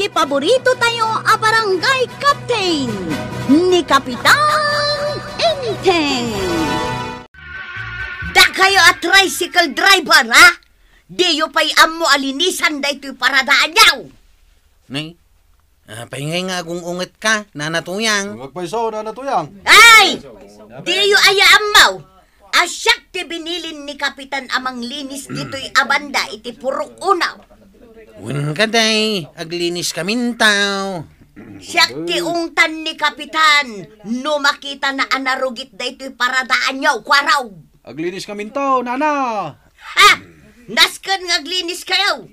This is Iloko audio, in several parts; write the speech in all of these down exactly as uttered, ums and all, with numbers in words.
Paborito tayo a barangay captain, ni Kapitan Enteng. Dakayo a tricycle driver, ha? Diyo pay ammo a linisan daytoy paradaanyo? Nay, apay ngay nga agung-unget ka, Nana Tuyang? Agpayso, Nana Tuyang. Ay! Diyo aya ammo a siak ti binilin ni Kapitan a manglinis ditoy a banda iti purok unaw. Wen ka, day, aglinis kamintaw. Siak ti ungtan ni Kapitan no makitana a narugit daytoy paradaanyo, kuaraw. Aglinis kamintaw, Nana. Ha! Nasken nga aglinis kayo.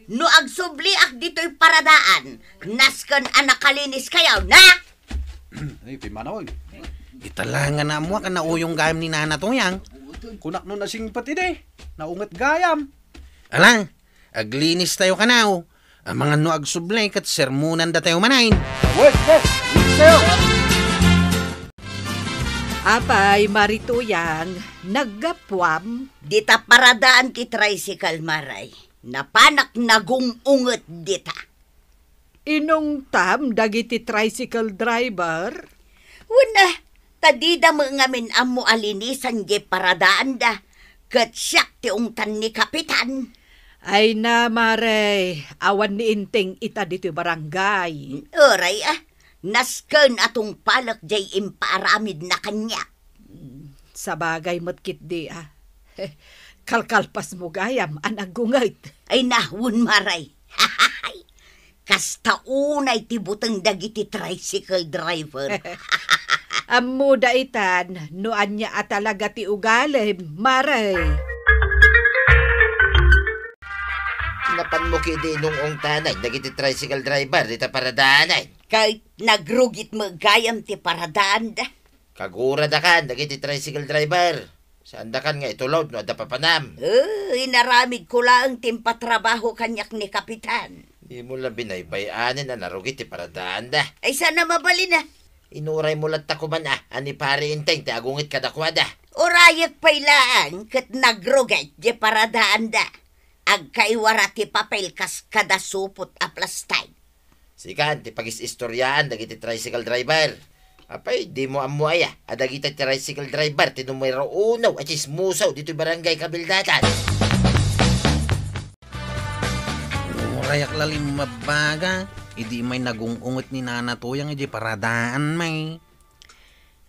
No agsubliak ditoy paradaan, nasken a nakalinis kayo, na? Ay, pimmanaw, oy. Ita la nga naammoak a nauyong gayam ni Nana Tuyang. Kunak no nasingpet idi, naunget gayam. Ala, aglinis tayo kanaw. Amangan no agsubli ket sermonan datayo manen. Wait, wait, wait tayo. Apay, Mari Tuyang, naggapuam? Dita paradaan ti tricycle, Maray. Napanak nagung-unget dita. Inungtam dagiti tricycle driver? Wen, ta dida met ngamin ammo a linisan diay paradaanda, ket siak ti ungtan ni Kapitan. Ay na, Mare, awan ni Enteng ita ditoy barangay. Uray, a, nasken a tungpalek diay impaaramidna kaniak. Sabagay met ketdi, a. Kalkalpasmo gayam a nagunget. Ay na, wen, Mare. Kasta unay ti buteng dagiti tricycle driver. Ammoda itan no ania a talaga ti ugalim, Mare. Napanmo ketdi inung-ungtanan dagiti tricycle driver dita paradaanay. Ket nagrugit met gayam ti paradaanda. Kaguradakan dagiti tricycle driver. Saandakan nga itulod no adda papanam. Eh, inaramidko laeng ti impatrabaho kaniak ni Kapitan. Dimo la binaybay-anen a narugit ti paradaanda. Ay, saan a mabalin a? Inuraymo latta koman a, a ni Pare Enteng ti agunget kadakuada. Urayek pay laeng ket nagrugit ti paradaanda. Agkaiwara ti papel kas kada supot a plastik. Sikan ti pagis-istoriaan dagiti tricycle driver. Apay, dimo ammo aya a dagiti tricycle driver ti numero uno a tsismoso ditoy barangay Kabildatan? Urayak lalim mabbaga, idi may nagung-unget ni Nana Tuyang iti paradaan, may.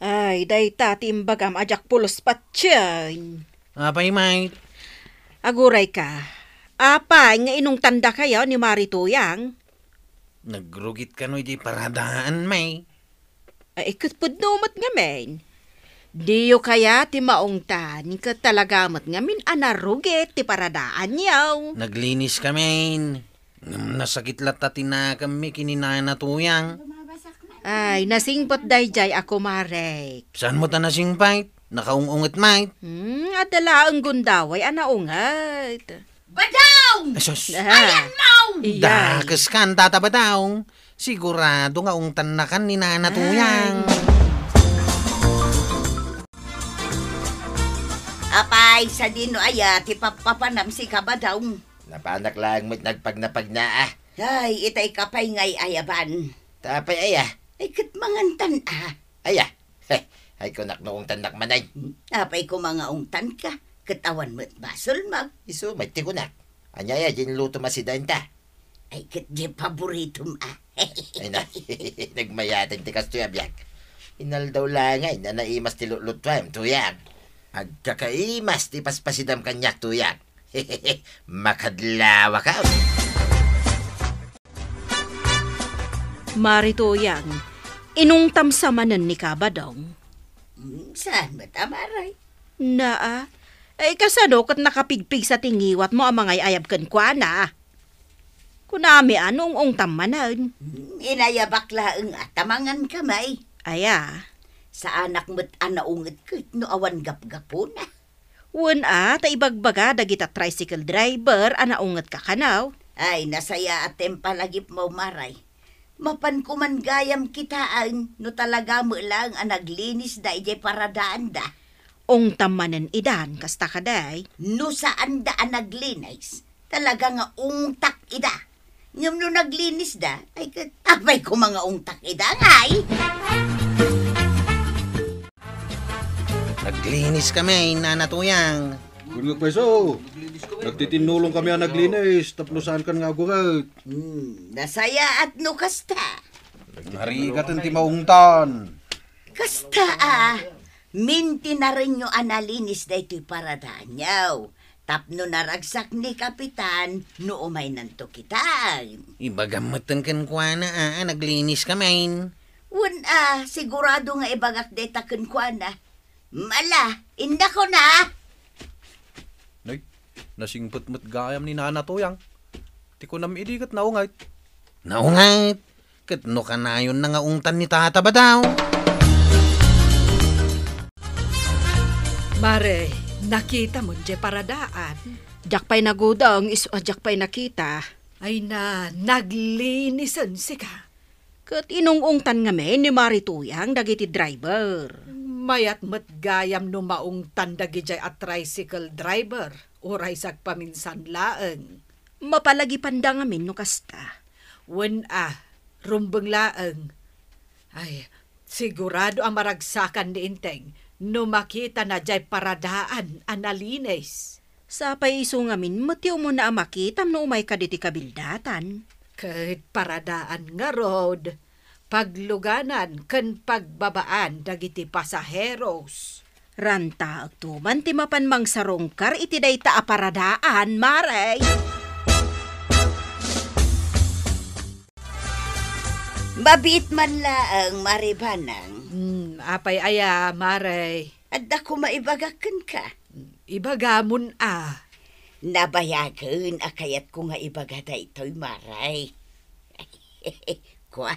Ay, dayta ti imbagam a diak pulos patien. Apay, Mike? Aguray ka. Apay nga inungtandakayo ni Mari Tuyang? Nagrugit kano iti paradaan, May? Ay, ket pudno met ngamin. Diyo kaya ti maungtan, ket talaga met ngamin a narugit ti paradaanyo. Naglinis kamin. Ngem nasakit latta ti nakemmi ken ni Nana Tuyang. Ay, nasingpet daydiay a kumarek. Saan mo ta nasingpet? Nakaung-unget met. Hmm, adda laeng gundaway a naunget. Badaw! Ay, sus. Ah. Ayan mo! Iyay. Dakes kan, Tata Badaw. Sigurado nga ungtannakan ni Nana Tuyang. Ay. Apay, sadino aya ti pappapanam sika, Badaw? Napanak laeng met nagpagnapagna, ah. Ay, itay ka pay nga ay-ayaban. Ta apay aya? Ay, ket mangantan, ah. Aya? Heh, ay kunak no ungtannak manen. Hmm, apay koma nga ungtanka, ket awan met basolmo. Isu met ti kunak. Ania aya diay inlutom a sidaenta? Ay, ket diay paboritom, ah. Ay na, nagmayaten ti kastoy a biag. Inaldaw la ngay a naimas ti lutlutuem, Tuyang. Agkakaimas ti paspasidam kaniak, Tuyang. Makadlawakam. Mari Tuyang, inungtam sa manen ni Kabadong? Hmm, saan met a, Maray? Naa, ay kasano ket nakapigpigsa ti ngiwatmo a mangay-ayab kenkuana? Kunami a no ung-ungtam manen. Hmm, inayabak laeng a ta manganka, May. Aya? Saanak met a naunget ket no awan gapgapuna. Wen a, ta ibagbaga dagita tricycle driver a naungetka kano. Ay, nasayaat ti impalagipmo, Maray. Mapan koman gayam kitaen no talaga met laeng a naglinisda idiay paradaanda. Ungtam manen idan, kasta kadi? No saanda a naglinis, talaga nga ungtak ida. Ngem no naglinisda, ay ket, apay koma nga ungtak ida, ngay? Naglinis kami, Nana Tuyang. Wen nga pweso, nagtitinnulong kami a naglinis, tapno saankan nga aguret. Hmm, nasayaat no kasta. Narigaten ti maungtan. Kasta a, mintinarenyo a nalinis daytoy paradaanyo. Tapno naragsak ni Kapitan no umaynanto kita. Ibagam metten kenkuana a, a naglinis kami. Wen a, sigurado nga ibagak dayta kenkuana. Mala, indakon a. Nay, nasingpet met gayam ni Nana Tuyang. Ti kunam idi ket naunget. Naunget? Ket no kanayonna nga ungtan ni Tata Badaw? Mare, nakitam diay paradaan? Diak pay nagudong, isu a diak pay nakita. Ay na, naglinisen sika. Ket inung-ungtan ngamin ni Mari Tuyang dagiti driver. Mayat met gayam no maungtan dagidiay a tricycle driver, uray sagpaminsan laeng. Mapalagipanda ngamin no kasta. Wen a, rumbeng laeng. Ay, sigurado a maragsakan ni Enteng no makitana diay paradaan a nalinis. Sapay isu ngamin met ti umuna a makitam no umayka ditoy kabildatan. Ket paradaan ngarud, pagluganan ken pagbabaan dagiti pasaheros. Rantaekto man ti mapan mangsarungkar iti dayta a paradaan, Mare. Mabiit man laeng, Mare Banang. Hmm, apay aya, Mare? Adda koma ibagak kenka. Ibagamon a. Nabayagen a kayatko nga ibaga daytoy, Mare. Kua,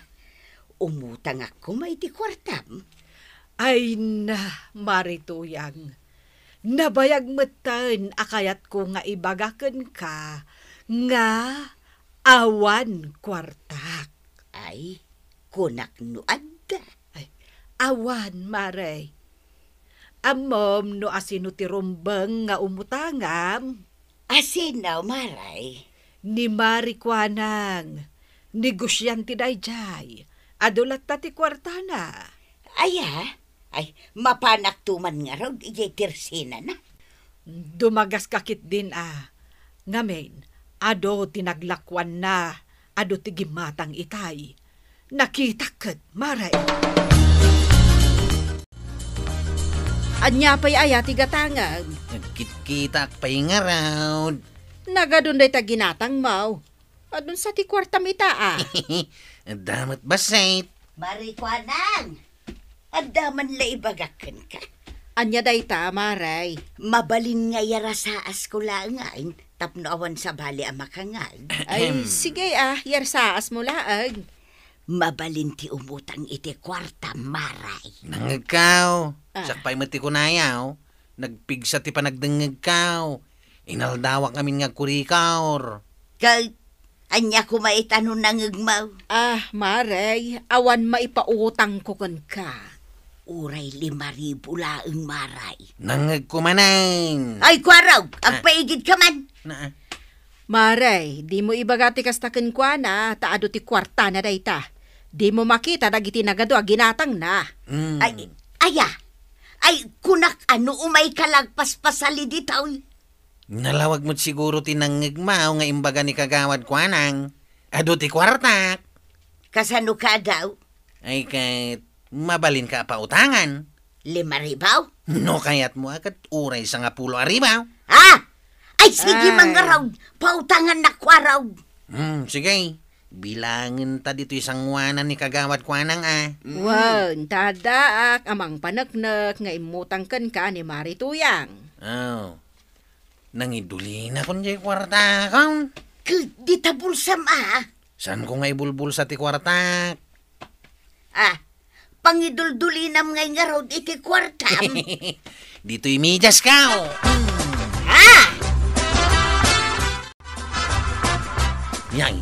umutangak koma iti kuartam. Ay na, Mare Tuyang. Nabayag metten a kayatko nga ibaga kenka nga awan kuartak. Ay, kunak no adda. Ay, awan, Mare. Ammom no asino ti rumbeng nga umutangam? Asino, Mare? Ni Mari Kuanang. Negosiante daydiay. Adu latta ti kuartana. Aya? Ay, mapanakto man ngarud idiay tersenana. Dumagaska ketdin a. Ngamin, adu ti naglakuanna, adu ti gimmatang itay. Nakitak ket, Mare. Ania pay aya ti gatangem? Nagkitkitaak pay ngarud. Nagadun dayta ginatangmo. Adun sa ti kuartam ita a. Adda met bassit. Mari Kuanang. Adda man la ibagak kenka. Ania dayta, Mare? Mabalin nga iyarasaasko laeng ngain tapno awan sabali a makangag. Ay, sige a, iyarsaasmo laeng. Mabalin ti umutang iti kuartam, Mare. Nangngegko. Ah. Siak pay met ti kunayo. Nagpigsa ti panagdengngegko. Inaldawak ngamin nga agkurikor. Ket ania koma ita no nangngegmo? Ah, Mare, awan maipautangko kenka. Uray lima ribu laeng, Mare. Nangngegko manen. Ay, kuarog, ah, agpaigidka man. Na, Mare, dimo ibaga ti kasta kenkuana, ta adu ti kuartana dayta. Dimo makita dagiti nagadu a ginatangna. Mm. Ay, aya? Ay, kunak a no umayka la agpaspasali ditoy. Nalawag met siguro ti nangngegmo nga imbaga ni Kagawad Kuanang. Adu ti kuartak. Kasano ka daw? Ay, ket mabalinka a pautangan. Lima ribu? No kayatmo a ket uray sangapulo a ribu. Ah! Ay, sige, ay. Mangarud. Pautangannak, kuarog. Hmm, sige. Bilangenta ditoy sangoanan ni Kagawad Kuanang a. Mm. Wen, ta addaak a mangpaneknek nga immutang kenka ni Mari Tuyang. Oh. Nangidulinakon diay kuartakon. Ket dita bulsam a. Saanko nga ibulbulsa ti kuartak? Ah, pangiduldulinam ngay ngarud iti kuartam. Ditoy mediasko. Ah! Yay,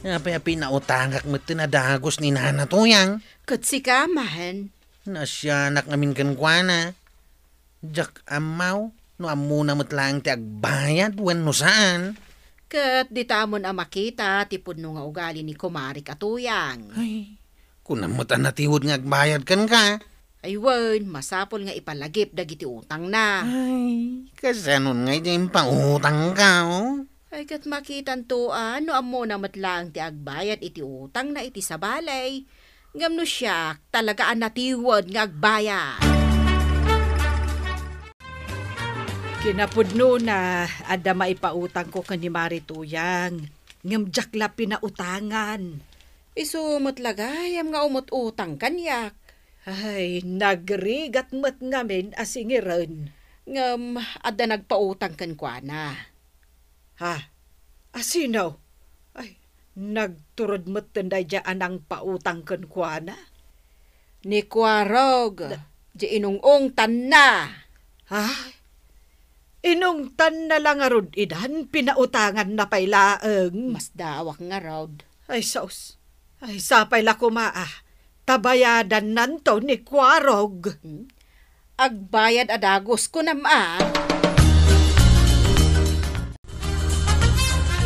apay a pinautangak metten a dagus ni Nana Tuyang? Ket sika man. Naasianak ngamin kenkuana. Diak ammo no ammona met laeng ti agbayad wenno saan. Ket ditamon a makita ti pudno nga ugali ni kumarik a Tuyang. Ay, kunam met a natiwed nga agbayad kenka. Ay wen, masapul nga ipalagip dagiti utangna. Ay, kasano ngay ti impautangka, oh? Ay, ket makitanto a no ammona met laeng ti agbayad iti utangna iti sabali. Ngem no siak, talaga a natiwed nga agbayad. Kinapudnona, adda maipautangko ken ni Mari Tuyang, ngem diak la pinautangan. Isu met la gayam nga umut-utang kaniak. Ay, nagrigat met ngamin a singiren. Ngem adda nagpautang kenkuana. Ha? A sino? Ay, nagturod metten daydiay a nangpautang kenkuana? Ni Kuarog, Da- di inung-ungtanna. Ha? Inungtanna la ngarud idan, pinautanganna pay laeng. Masdaawak ngarud. Ay, sus. Ay, sapay la koma, ah. Ta bayadannanto ni Kuarog. Hmm? Agbayad a dagus, kunam a.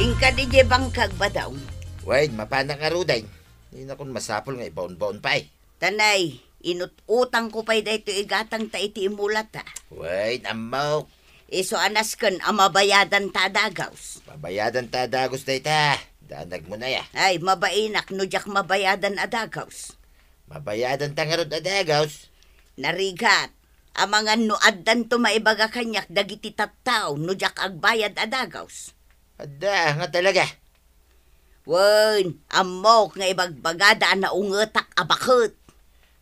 Inka diay bangkag, Badong. Wen, mapanak ngaruden. Dinakon masapul nga ibaonbaon pay. Tanay, inut-utangko pay daytoy igatangta iti imulata. Wen, ammok. Isu a nasken a mabayadanta a dagus. Mabayadanta a dagus dayta. Danagmo na ya. Ay, mabainak no diak mabayadan a dagus. Mabayadanta ngarud a dagus. Narigat, amangan no addanto maibaga kaniak dagiti tattao no diak agbayad a dagus. Adda nga talaga. Wen, ammok nga ibagbagada a naungetak a baket.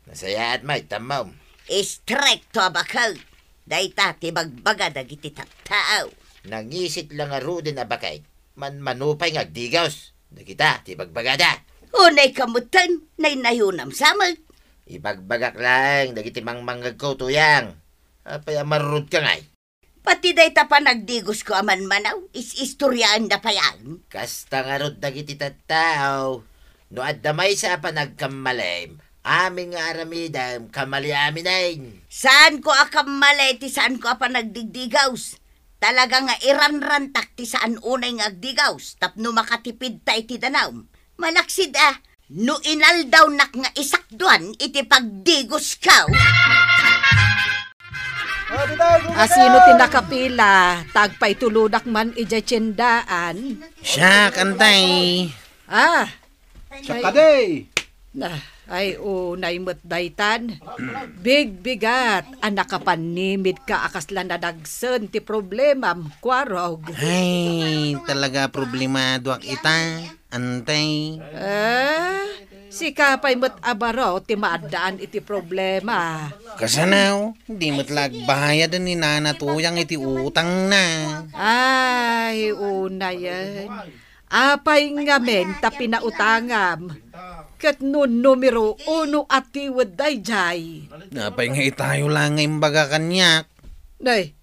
Nasayaat met, ammom. Istrikto a baket. Dayta ti ibagbaga dagiti tattao. Nangisit la ngaruden a baket. Manmano pay nga agdigaus. Dagita ti ibagbagada. Unay ka metten, naynayonam sa met. Ibagbagak laeng dagiti mangmangngegko, Tuyang. Apay a marurod ka ngay? Pati dayta panagdigosko a manmanaw, is-istoriaenda pay amin. Kasta ngarud dagiti tattao, no adda maysa a panagkammalem, amin nga aramidem, kamali aminen. Saanko a kammali ti saanko a panagdigdigaus. Talaga nga iranrantak ti saan unay nga agdigaus tapno makatipidta iti danum. Malaksid a, no inaldawnak nga isakduan iti pagdigosko. Asino ti nakapila? Tagpaytulodak man idiay tiendaan. Siak, antay. Ah. Siak kadi. Na, ay, unay met daytan. Bigbigat a nakapannimidka a kasla nadagsen ti problemam, Kuarog. Ay, talaga problemadoak ita. Antay. Eh, sika pay met a baro ti maaddaan iti problema. Kasano? Di met la agbayad ni Nana Tuyang iti utangna. Ay, unayen. Apay ngamin ta pinautangam? Ket no numero uno a tiwed daydiay. Apay nga itayo la nga imbaga kaniak? Nay,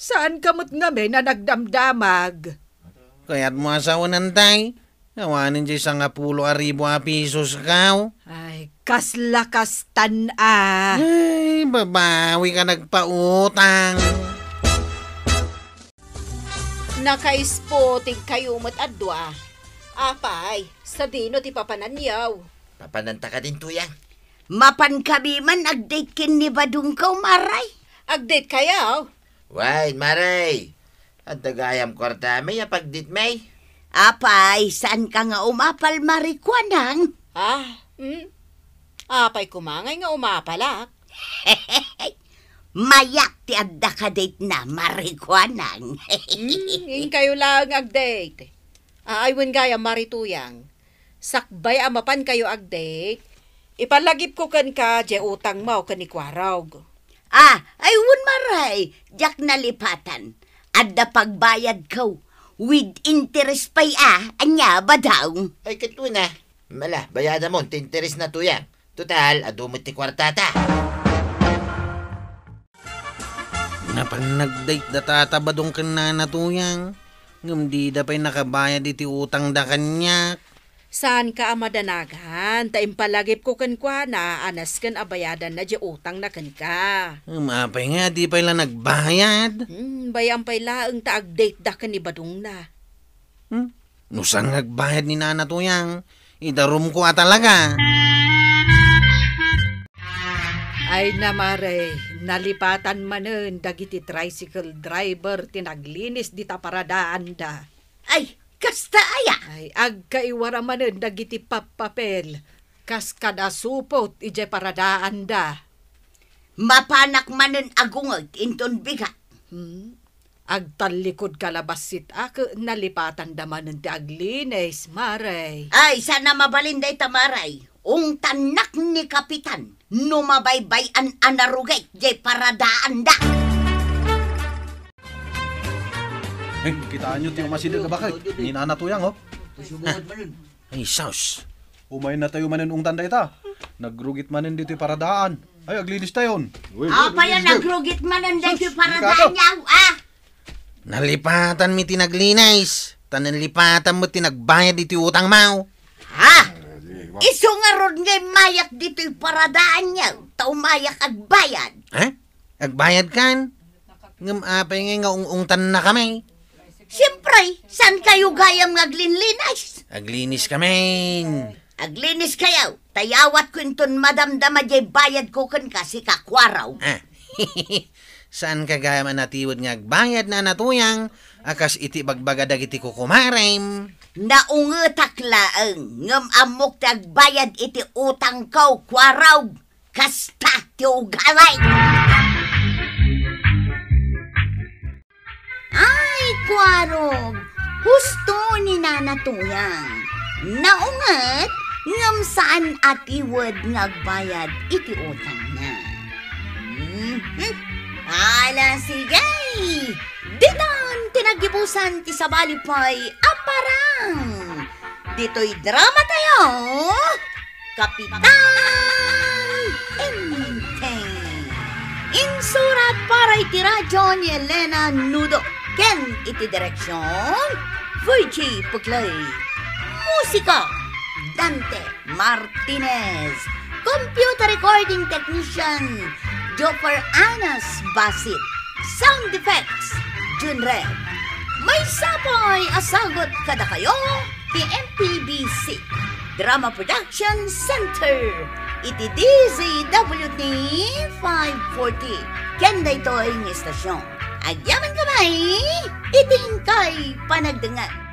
saan ka met ngamin a nagdamdamag? Kayat mo a sawen, antay? Awanen diay sangapulo a ribu a pisos, kaw? Ay, kasla kastan a. Ay, babawi ka nagpautang. Nakaisputing kayo met a dua. Apay, sadino ti papananyo? Papananta kadin, Tuyang. Mapan kami man ag-date ken ni Badongko, Maray. Ag-date kayo? Wen, Maray. Adda gayam kuartami a pag-date-mi. Apay, saan ka nga umapal, Maray Kuanang? Ah, hmm? Apay koma ngay nga umapalak? Mayat ti adda ka-date-na, Maray Kuanang. Hmm, inkayo laeng ag-date. Ay, wen gayam, Maray Tuyang. Sakbay a mapan kayo ag-date, ipalagipko kenka diay utangmo ken ni Kuarog. Ah, ay wen, Maray, diak nalipatan. Adda pagbayadko. With interest pay a, ania, Badong? Ay, ket wen a. Mala, bayadamon ti interest na, Tuyang. Total, adu met ti kuartata. Napan nag-date da Tata Badong ken Nana Tuyang, ngem dida pay nakabayad iti utangda kaniak. Saanka a madanagan, ta impalagipko kenkuana a nasken a bayadanna diay utangna kenka. Ngem apay nga di pay la nagbayad? Hmm, bay-am pay laeng ta ag-date da ken ni Badongna. Hmm? No saan nga agbayad ni Nana Tuyang, idarumko a talaga. Ay na, Mare, nalipatan manen dagiti tricycle driver ti naglinis dita paradaanda. Ay, kasta aya? Ay, agkaiwara manen dagiti pappapel kas kada supot idiay paradaanda. Mapanak manen agunget inton bigat. Hmm? Agtallikod kalabassit a ket nalipatanda manen ti aglinis, Mare. Ay, saan a mabalin dayta, Mare. Ungtannak ni Kapitan no mabaybay-an a narugit diay paradaanda. Eh, kitaenyo ti umasideg a baket ni Nana Tuyang, oh. Ay, sus. Umayen natayo manen ungtan dayta. Nagrugit manen ditoy paradaan. Ay, aglinis tayon. Uy, Apay a uy, uy, nagrugit manen daytoy Sus, paradaanyo, ah? Nalipatanmi ti naglinis, ta nalipatan met ti nagbayad iti utangmo. Ha? Isu ngarud nga immayak ditoy paradaanyo, ta umayak agbayad. Ha? Agbayad kan? Ngem apay ngay nga ung-ungtannakami? Siempre, saan kayo gayam nga aglinlinis? Aglinis kamin. Aglinis kayo, ta yawatko inton madamdama diay bayadko kenka, sika Kuaraw. Ah. Saan ka gayam a natiwed nga agbayad, Nana Tuyang, a kas iti bagbaga dagiti kukumarem? Naungetak laeng, ngem ammok ti agbayad iti utangko, Kuaraw. Kasta ti ugali. Ay, Kuarog, husto ni Nana Tuyang. Naunget, ngem saan a tiwed nga agbayad iti utangna. Mhm. Ala, sige. Ditan ti naggibusan ti sabali pay a parang. Ditoy drama tayo, Kapitan Enteng. Insurat para iti radyo ni Elena Nudo ken iti direksyon, Virgie Puclay. Musika, Dante Martinez. Computer recording technician, Joffer Anas Basit. Sound effects, Jun Red. Maysa pay a sagut kadakayo ti M P B C Drama Production Center iti D Z W T five forty. Ken daytoy nga istasyon, agyamankami iti inkay panagdengngeg.